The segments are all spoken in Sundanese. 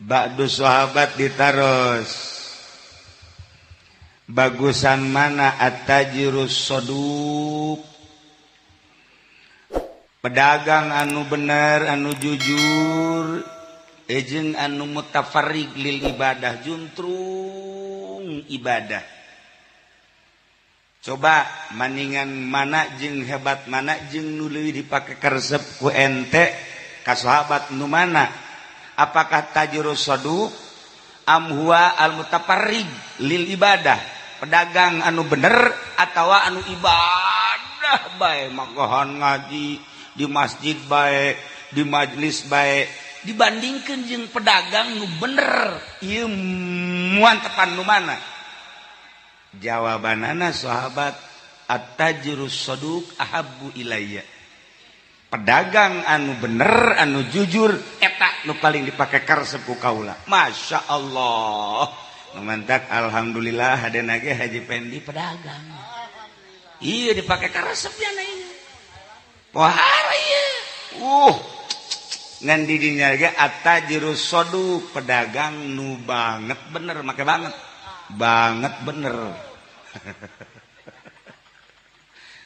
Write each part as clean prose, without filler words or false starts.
Ba'du sahabat ditaros, bagusan mana at-tajirus saduq, pedagang anu bener anu jujur, jeung anu mutafarrig lil ibadah, juntrung ibadah. Coba maningan mana jeung hebat mana jeung nu leuwih dipake karesep ku ente ka sahabat nu mana? Apakah tajirus saduq am huwa al mutafarrig lil ibadah, pedagang anu bener atawa anu ibadah bae, makahan ngaji di masjid bae, di majlis bae, dibandingkan jeung pedagang nu bener ieu muantepan nu mana? Jawabanana sahabat, at-tajirus saduq ahabbu ilayya, pedagang anu bener anu jujur eta nu paling dipake karesep ku kaula. Masya Allah, mantak alhamdulillah hadena ge Haji Pendi pedagang, iya dipake karesep ya na ieu pohara ieu ngan di dinya ge at-tajirus saduq, pedagang nu banget bener, make banget banget bener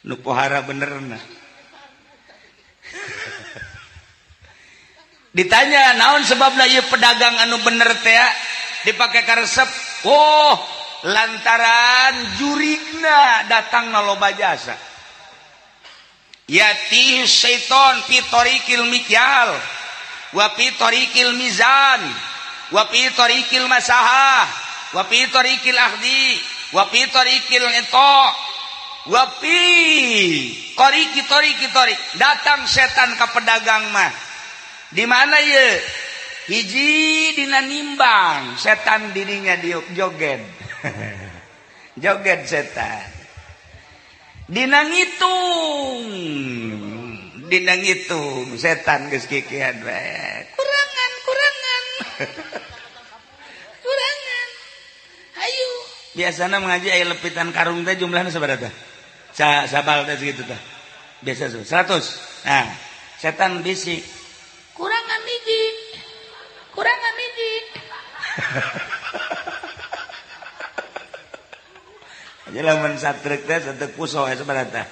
nu pohara bener. Nah, ditanya naon sebabna ieu pedagang anu bener teh dipake karesep? Oh, lantaran jurigna datang na loba jasa. Yati syaiton fi tariqil mikyal wa fi tariqil mizan wa fi tariqil masahah wa fi tariqil akhdi wa fi tariqil ita wa fi tariqi tariqi tariq. Datang setan ka pedagang mah di mana ye? Hiji dina nimbang, setan dirinya di joget joget setan. Dina ngitung, dina ngitung setan geus kikian bae, kurangan kurangan kurangan. Hayu biasana mengaji aya lepitan karung teh jumlahna sabaraha teh? Sabal teh segitu teh biasa 100. Nah, setan bisik kurangan hiji, kurangan hiji. Jadi lamun satruk teh satu puso sabaraha teh?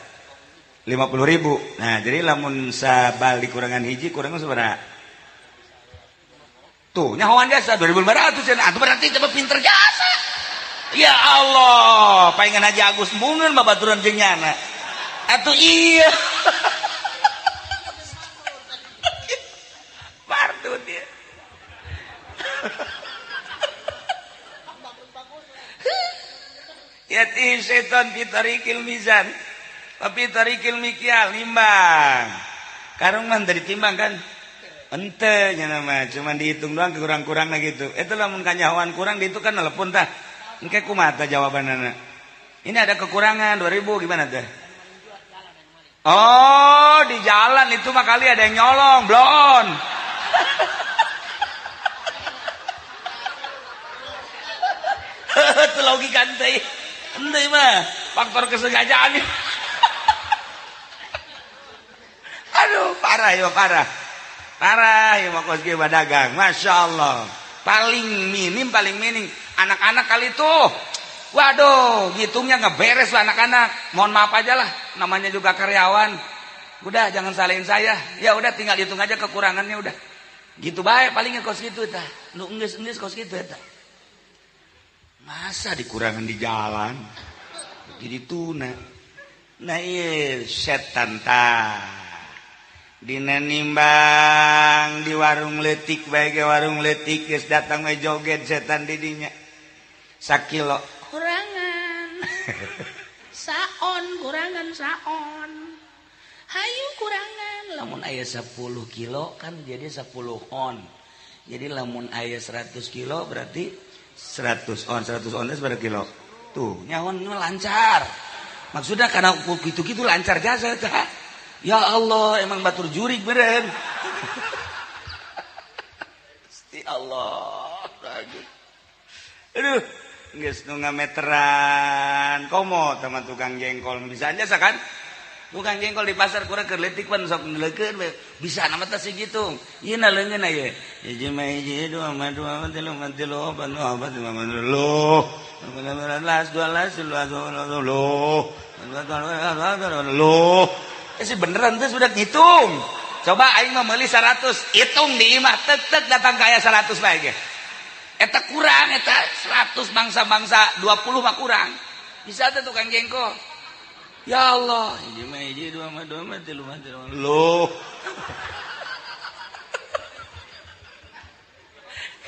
50.000. Nah, jadi lamun sabal dikurangan hiji, kurangan sabaraha? Tuh, nyahoan jasa 2500 ya. Atuh berarti coba pinter jasa. Ya Allah, palingan Haji Agus embungeun babaturan jeung nyana. Atuh iya. Pardu dia. Yati setan fi tariqil mizan wa fi tariqil mikyal, nimbang. Karung mah teu ditimbang kan? Ente nya mah cuman dihitung doang kekurang-kurangna gitu. Eta lamun kanyahoan kurang dihitung kan telepon tah. Engke kumaha tah jawabanana? Ini ada kekurangan 2000 gimana teh? Oh, di jalan itu mah kali ada yang nyolong, blon. Itu logika ente. Ente mah faktor kesengajaan. Aduh, parah ya, parah. Parah ya mah kos ge dagang. Masya Allah. Paling minim anak-anak kali tuh. Waduh, ngitungnya nggak beres lah anak-anak. Mohon maaf aja lah, namanya juga karyawan. Udah jangan salahin saya. Ya udah tinggal hitung aja kekurangannya udah. Gitu baik palingnya kos gitu tah. Nu enggeus-enggeus kos gitu eta. Masa dikurangan di jalan? Jadi tuna. Nah iya setan tah. Dina nimbang di warung leutik bae ge, warung leutik geus datang we joget setan di dinya. Sakilo kurangan. Saon kurangan saon. Hayu kurangan. Lamun aya 10 kilo kan jadi 10 on. Jadi lamun aya 100 kilo berarti 100 on. 100 on itu berapa kilo? Tuh, nyawan lancar. Maksudnya karena gitu-gitu lancar jasa tah. Ya Allah, emang batur jurig beren. Gusti Allah. Aduh, geus nu ngameteran komo teman tukang jengkol bisa aja kan? Tukang jengkol di pasar kurang keur leutik pan sok neulekeun we. Bisa nama teh segitu. Ieu na leungeun aya. Hiji mah hiji, dua mah dua, tilu mah tilu, opat mah opat, lima mah lima, belas, dua belas, tilu belas, loh, loh. Eh beneran tuh sudah ngitung. Coba aing mah meuli 100, hitung di imah tek tek datang kaya 100 bae ge. Eta kurang eta 100 bangsa-bangsa 20 mah kurang. Bisa teh tukang jengkol. Ya Allah, hiji mah hiji, dua mah dua, mah tilu mah tilu. Loh.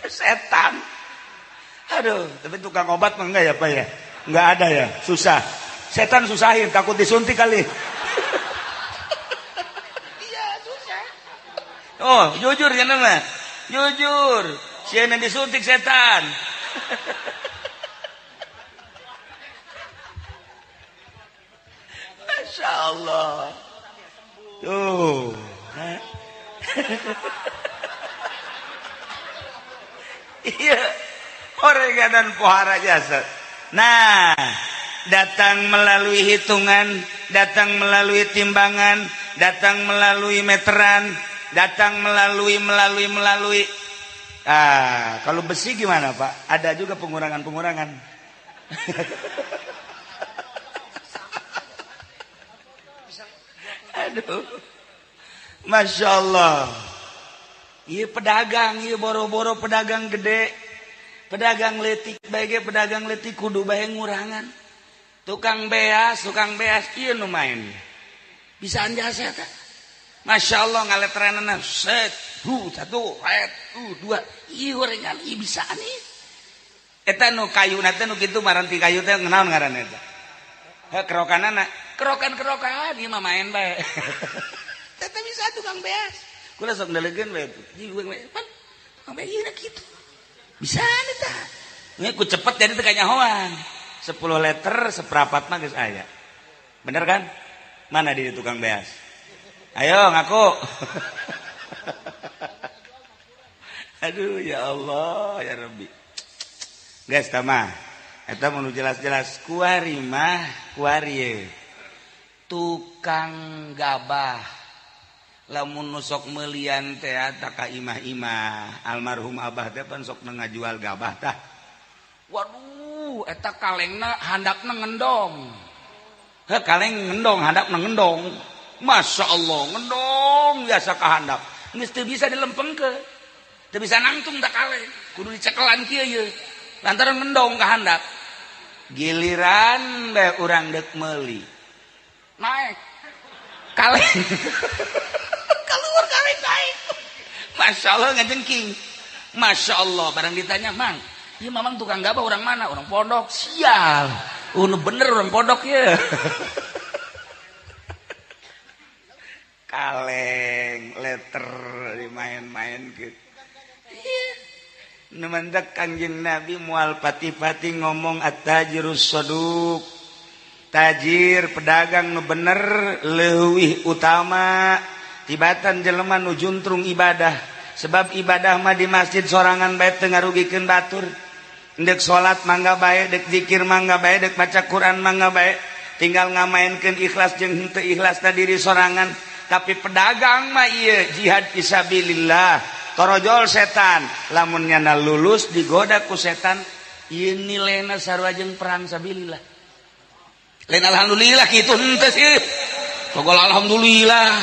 Setan. Aduh, tapi tukang obat mah enggak ya, Pak ya? Enggak ada ya, susah. Setan susahin, takut disuntik kali. Iya, susah. Oh, jujur ya nama. Jujur. Siapa yang disuntik setan. Masya Allah. Tuh. Iya. Oreganan pohara jasa. Nah, datang melalui hitungan, datang melalui timbangan, datang melalui meteran, datang melalui. Ah, kalau besi gimana, Pak? Ada juga pengurangan-pengurangan. Aduh. Masya Allah. Iya pedagang, iya boro-boro pedagang gede. Pedagang letik bae pedagang letik kudu bae ngurangan. Tukang beas ieu nu main. Bisaan jasa eta. Masya Allah ngaletrenana set, hu satu, ret, dua. Ieu horengan ieu bisaan ieu. Eta nu kayuna teh nu kitu maranti kayu teh naon ngaranna eta? Heh kerokanana, kerokan-kerokan ieu mah main bae. Eta bisa tukang beas. Kula sok ndelegeun bae. Pan tukang beas ieu kitu. Bisa eta. Nya ku cepet jadi teu kanyahoan. 10 liter seperempat mah geus aya. Bener kan? Mana di tukang beas? Ayo ngaku. Aduh ya Allah ya Rabbi. Geus tah mah. Eta mun jelas-jelas kuari mah kuari tukang gabah. Lamun nu sok meulian teh ta ka imah-imah almarhum abah teh pan sok ngajual gabah tah. Waduh eta kalengna handapna ngendong. Heh kaleng ngendong handapna ngendong. Masya Allah ngendong biasa ka handap. Geus teu bisa dilempengkeun. Teu bisa nangtung tak kaleng. Kudu dicekelan kieu ye. Lantaran ngendong ka handap. Giliran bae urang deuk meuli. Naik. Kaleng. Keluar kaleng naik. Masya Allah ngajengking. Masya Allah barang ditanya, "Mang, ieu mamang tukang gabah orang mana?" Orang pondok. Sial. Nu bener orang pondok ya. Kaleng, letter dimain-main gitu. Nu mantak Kanjeng Nabi moal pati-pati ngomong at-tajirus saduq. Tajir pedagang nu bener leuwih utama tibatan jelema nu juntrung ibadah. Sebab ibadah mah di masjid sorangan bae teu ngarugikeun batur. Dek salat mangga bae, dek zikir mangga bae, dek maca Quran mangga bae. Tinggal ngamainkeun ikhlas jeung henteu ikhlas na diri sorangan. Tapi pedagang mah ieu jihad fisabilillah. Torojol setan, lamun nyana lulus digoda ku setan, ieu nilaina sarua jeung perang sabilillah. Lain alhamdulillah kitu henteu sih. Pogol alhamdulillah.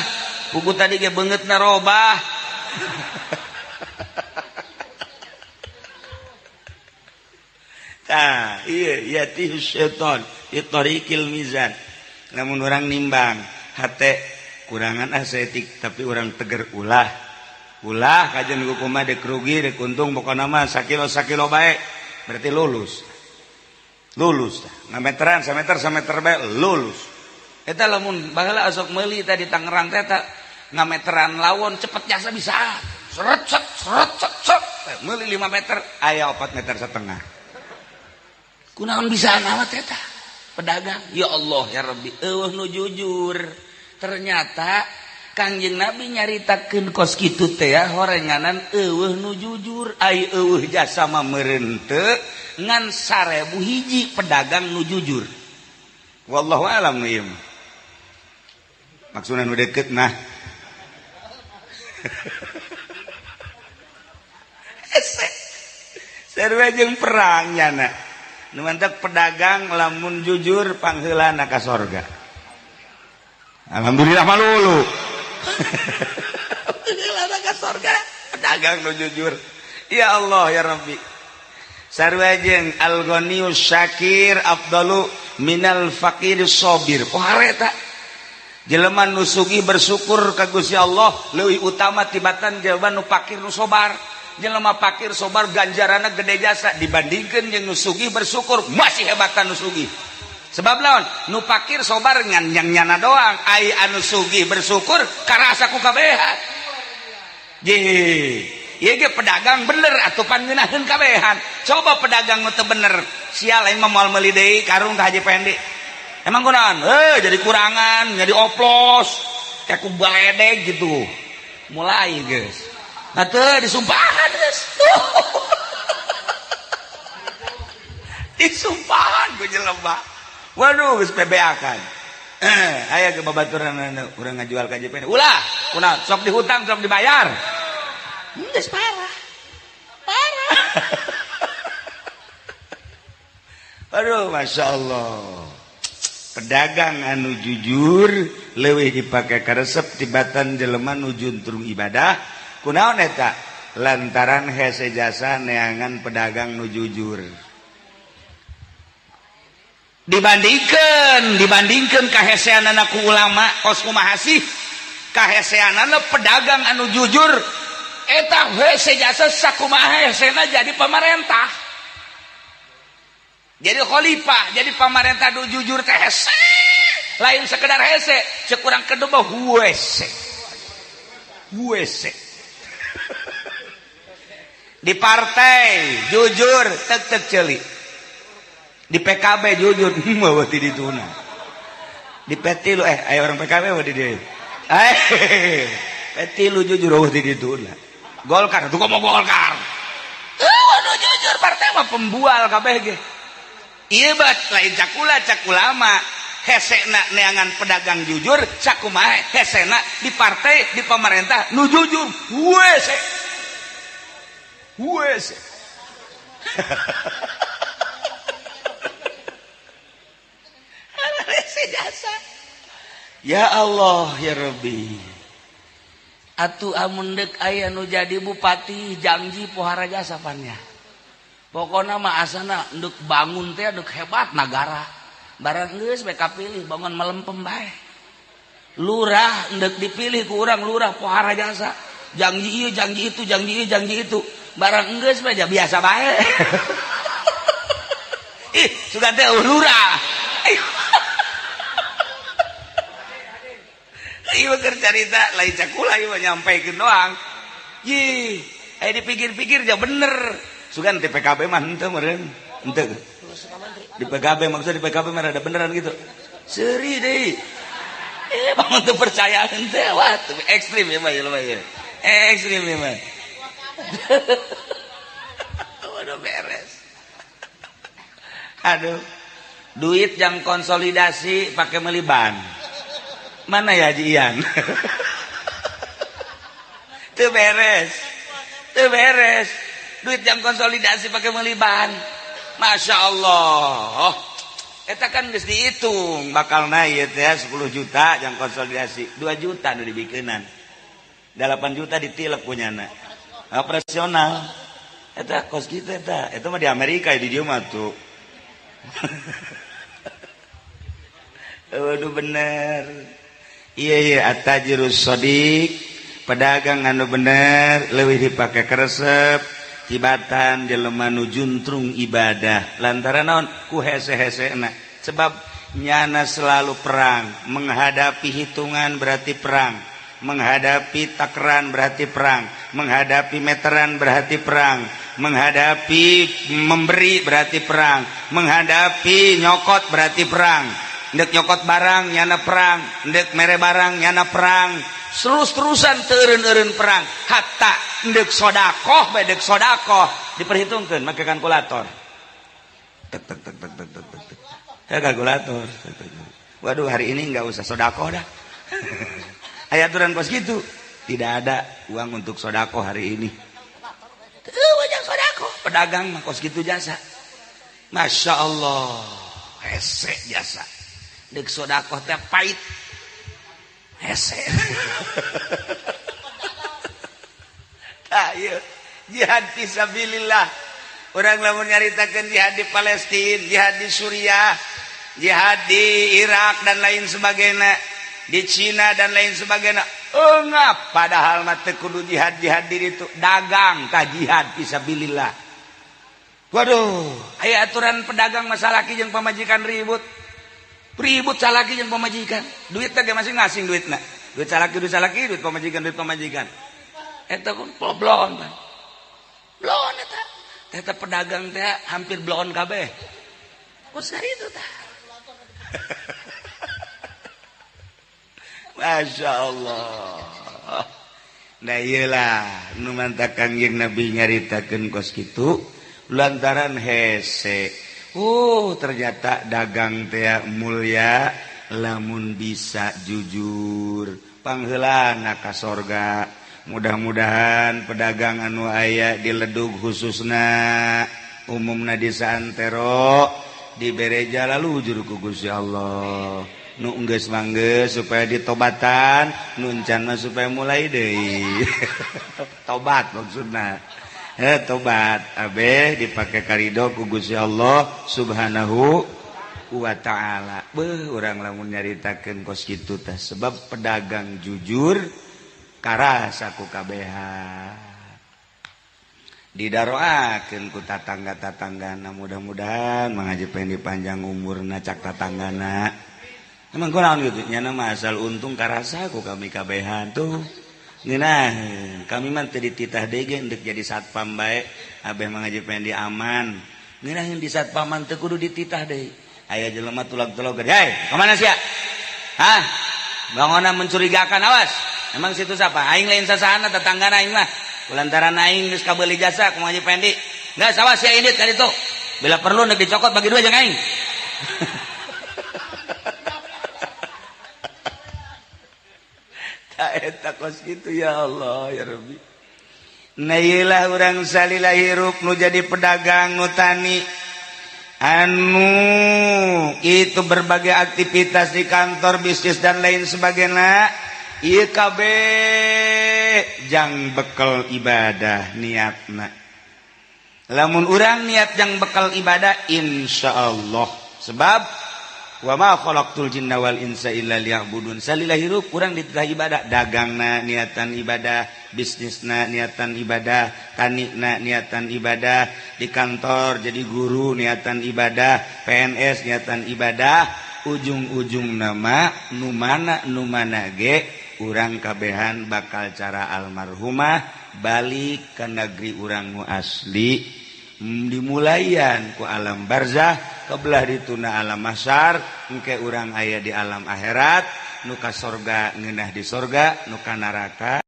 Buku tadi ge beungeutna robah. Tah, iya yatih syaitan fi tariqil mizan. Lamun urang nimbang hate kurangan asetik tapi urang teger ulah. Ulah kajian hukum mah dek rugi dek untung pokona mah sakilo-sakilo bae berarti lulus. Lulus tah. Ngameteran sameter sameter bae lulus. Eta lamun baheula asok meuli tadi Tangerang teh ta ngameteran lawon cepet jasa bisa. Seret set seret set set. Meuli 5 meter aya 4 meter setengah. Kunaon bisa amat eta pedagang. Ya Allah ya Rabbi eueuh nu jujur. Ternyata Kangjeng Nabi nyaritakeun kos kitu teh ya horenganan eueuh nu jujur ai eueuh jasa mah meureun teu ngan 1000 hiji pedagang nu jujur. Wallahu alam nu ieu mah. Maksudna nu deket mah. Hese. Sarua jeung perang nyana. Nu mantak pedagang lamun jujur pangheulana ka sorga. Alhamdulillah malulu. Pangheulana ka sorga pedagang nu jujur. Ya Allah ya Rabbi. Sarua jeung al-ghaniyus syakir afdalu minal faqiris sabir. Oh hareta. Jelema nu sugih bersyukur ka Gusti Allah leuwih utama tibatan jelema nu fakir nu sobar. Jelema fakir sobar ganjaranna gede jasa dibandingkeun jeung nu sugih bersyukur masih hebatan nu sugih. Sebab lawan nu fakir sobar ngan yang nyana doang, ai anu sugih bersyukur karasa ku kabehan. Ye, ieu ge pedagang bener atuh pan ngeunaheun kabehan. Coba pedagang nu teu bener, sial aing mah moal meuli deui karung ka Haji Pendi. Emang kunaon? Jadi kurangan, jadi oplos, kayak ku baledeg gitu. Mulai guys. Nah teu disumpahan guys. Disumpahan ku jelema. Waduh geus PBA kan. Aya ke babaturan urang ngajual ka JPN. Ulah, kunaon? Sok dihutang, sok dibayar. Geus parah. Parah. Aduh, Masya Allah. Pedagang anu jujur leuwih dipake karesep tibatan jelema nu juntrung ibadah. Kunaon eta? Lantaran hese jasa neangan pedagang nu jujur. Dibandingkeun kaheseanana ku ulama kos kumaha sih? Kaheseanana pedagang anu jujur eta hese jasa sakumaha hesena jadi pamarentah. Jadi khalifah, jadi pamarentah nu jujur teh hese. Lain sekedar hese, cek urang kedua mah huese. Huese. Di partai jujur tek-tek ceuli. Di PKB jujur mah ti dituna. Di P3 aya orang PKB mah di dieu. P3 jujur eueuh ti dituna. Golkar tuh komo Golkar. Waduh jujur partai mah pembual kabeh ge. Ieu bat lain cakula cak ulama hesena neangan pedagang jujur sakumaha hesena di partai di pemerintah nu jujur hese hese. Hese jasa. Ya Allah ya Rabbi. Atuh amun deuk aya nu jadi bupati janji pohara jasa pannya. Pokona mah asana nduk bangun teh nduk hebat nagara. Barang geus we kapilih bangun melempem bae. Lurah ndek dipilih ku urang lurah pohara jasa. Janji ieu janji itu janji ieu janji itu. Barang geus we biasa bae. Ih, sugan teh lurah. Ieu keur carita lain cakula ieu mah nyampaikeun doang. Yih, aya dipikir-pikir ja bener. Sugan di PKB mah henteu meureun. Henteu. Di PKB maksudnya di PKB mah rada beneran gitu. Seuri deui. Bangun teu percaya henteu wah ekstrim ya mah jelema ieu. Ekstrim ya mah. Waduh beres. Aduh. Duit yang konsolidasi pakai meuli ban. Mana ya Haji Ian? Teu beres. Teu beres. Duit yang konsolidasi pakai meuli ban. Masya Allah. Eta kan geus dihitung bakal naik ya 10 juta yang konsolidasi, 2 juta nu dibikenan. 8 juta ditilep punyana. Operasional. Eta kos kitu eta. Eta mah di Amerika di dieu mah tuh. Waduh bener. Iya iya at-tajirus shadiq, pedagang anu bener leuwih dipake keresep tibatan jelema nu juntrung ibadah lantaran naon ku hese-hesena sebab nyana selalu perang menghadapi hitungan berarti perang, menghadapi takaran berarti perang, menghadapi meteran berarti perang, menghadapi memberi berarti perang, menghadapi nyokot berarti perang, ndek nyokot barang nyana perang, ndek mere barang nyana perang, terus-terusan teureun-eureun perang, hatta ndek sodakoh bae ndek sodakoh diperhitungkeun make kalkulator. Tek tek tek tek tek tek tek. Ya kalkulator. Waduh hari ini nggak usah sodakoh dah. Aya aturan kos gitu. Tidak ada uang untuk sodako hari ini. Teu wajah sodako. Pedagang mah kos gitu jasa. Masya Allah. Hese jasa. Dek sodako teh pahit. Hese. Tah ieu jihad fisabilillah. Urang lamun nyaritakeun jihad di Palestina, jihad di Suriah, jihad di Irak dan lain sebagainya, di Cina dan lain sebagainya. Engap padahal mah teu kudu jihad-jihad di ditu, dagang tah jihad fisabilillah. Waduh, aya aturan pedagang masalah salaki jeung pamajikan ribut. Ribut salaki jeung pamajikan. Duit teh masing-masing duitna. Duit salaki duit pamajikan duit pamajikan. Eta pun bloon pan. Bloon eta. Eta pedagang teh hampir bloon kabeh. Kos itu tah. Masya Allah. Nah iyalah nu mantak Kangjeng Nabi nyaritakeun kos kitu lantaran hese. Oh ternyata dagang teh mulia lamun bisa jujur. Pangheulana ka sorga. Mudah-mudahan pedagang anu aya di Ledug khususna umumna di saantero dibere jalan jujur ku Gusti Allah. Nu enggeus manggeus supaya ditobatan, nu encan mah supaya mulai deui. Tobat maksudna. Tobat abeh dipake karido ku Gusti Allah Subhanahu wa ta'ala. Beuh urang lamun nyaritakeun kos kitu teh sebab pedagang jujur karasa ku kabehan. Didaroakeun ku tatangga-tatanggana, mudah-mudahan Mang Haji Pendi panjang umurna cak tatanggana. Emang kunaon gitu nya mah asal untung karasa ku kami kabehan tuh. Ngeunah kami mah teu dititah deui ge endek jadi satpam bae abeh Mang Haji Pendi aman. Ngeunaheun di satpaman teu kudu dititah deui. Aya jelema tulag-tulog, "Hei, ka mana sia?" "Hah? Bangonan mencurigakan, awas." "Emang situ siapa?" "Aing lain sasahana, tetanggana aing mah. Lantaran aing geus kabeuli jasa ku Mang Haji Pendi. Geus awas sia indit ka ditu. Bila perlu nek dicokot bagi dua jeung aing." Eta kos kitu ya Allah ya Rabbi. Nah ieulah urang salila hirup nu jadi pedagang nu tani anu itu berbagai aktivitas di kantor bisnis dan lain sebagainya. Ieu kabeh jang bekal ibadah niatna. Lamun urang niat jang bekal ibadah insyaallah. Sebab wa ma khalaqtul jinna wal insa illa liya'budun. Salila hirup urang dititah ibadah, dagangna niatan ibadah, bisnisna niatan ibadah, tanina niatan ibadah, di kantor jadi guru niatan ibadah, PNS niatan ibadah, ujung-ujung nama nu mana ge urang kabehan bakal cara almarhumah balik ke negeri urang nu asli. Dimulayan ku alam barzah kebelah dituna alam mahsyar engke urang aya di alam akhirat, nu ka sorga ngeunah di sorga, nu ka neraka.